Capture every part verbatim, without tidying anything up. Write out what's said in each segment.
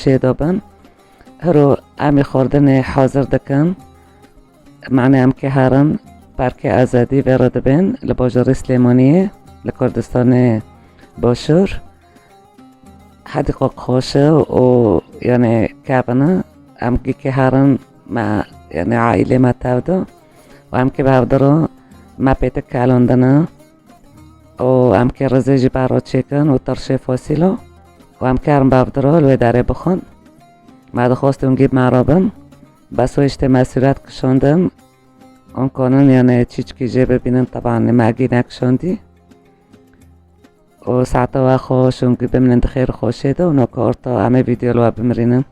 şêdo bin. Hiro em ê xwardinê hazir dikin. Mane em kê herin Parkê Azadî vê re dibên li bajarê Silêmaniyê li Kurdistanê Başûr. Hedîqek xweş e û, yanî, kevin e. Em gî kê herin me, yanî, aîlê me tev de û em kê bi hev de re me pêtik kelandine. û em kê rizê jî berra çêkin û tirşê fosîlo û em kê herin bi hev de re li wê derê bixwin. Me dixwest hûn gî bi me re bin. Bes wê ji tê me sûret kişandin. Hûn kanin, yanî, çîçkî jê bibînin, teban me gî nekişandî. Û saeta we xweş, hûn gî bimînin di xêr û xweşiyê de û noka orta em ê vîdeo li we bimirînin.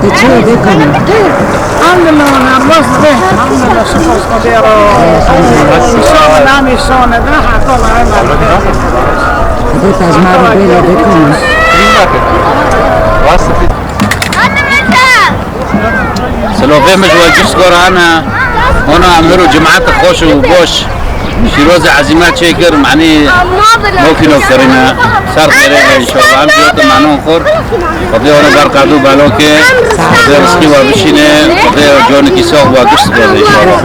Di çi dê kanî? Elhamdülillah, Allah size. Elhamdülillah, şükür, şükür. İnşallah, inşallah, ne hata var. Dê pejmar bê le dê kanî. Silovê min ji we giş gorane. Ona em hiro cemaet xweş û boş. Şîrozê ezîme çêkir, manî mokî nokirine. Ser xêrê be inşallah. Em jî te manon xor. Xwedê ona ber qadû belokê. Xwedê rizqî we bişîne. Xwedê canikî sax we giş bêze inşallah.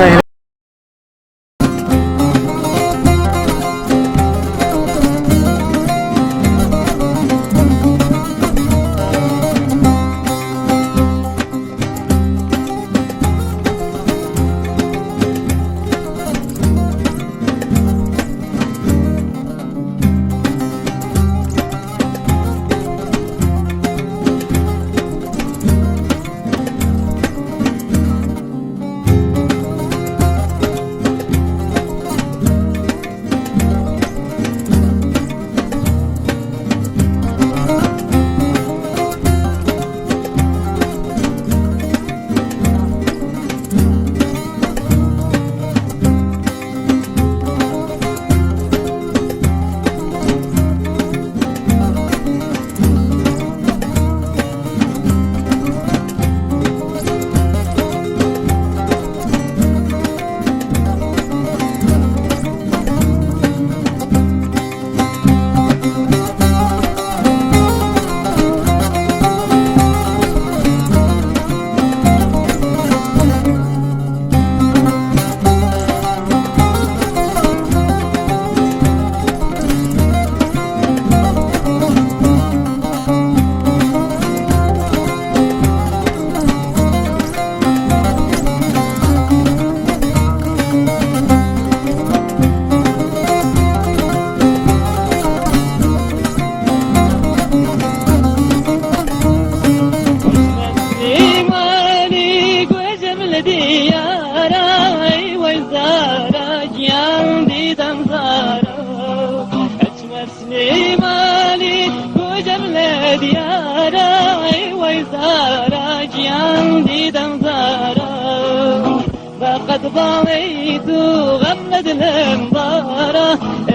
Balê tu xem li dilim bara,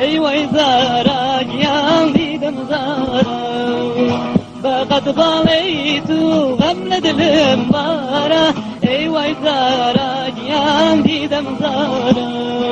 ey wey Zara giyan dîdim Zara. Beqet balê tu xem li dilim bara, ey wey Zara giyan dîdim Zara.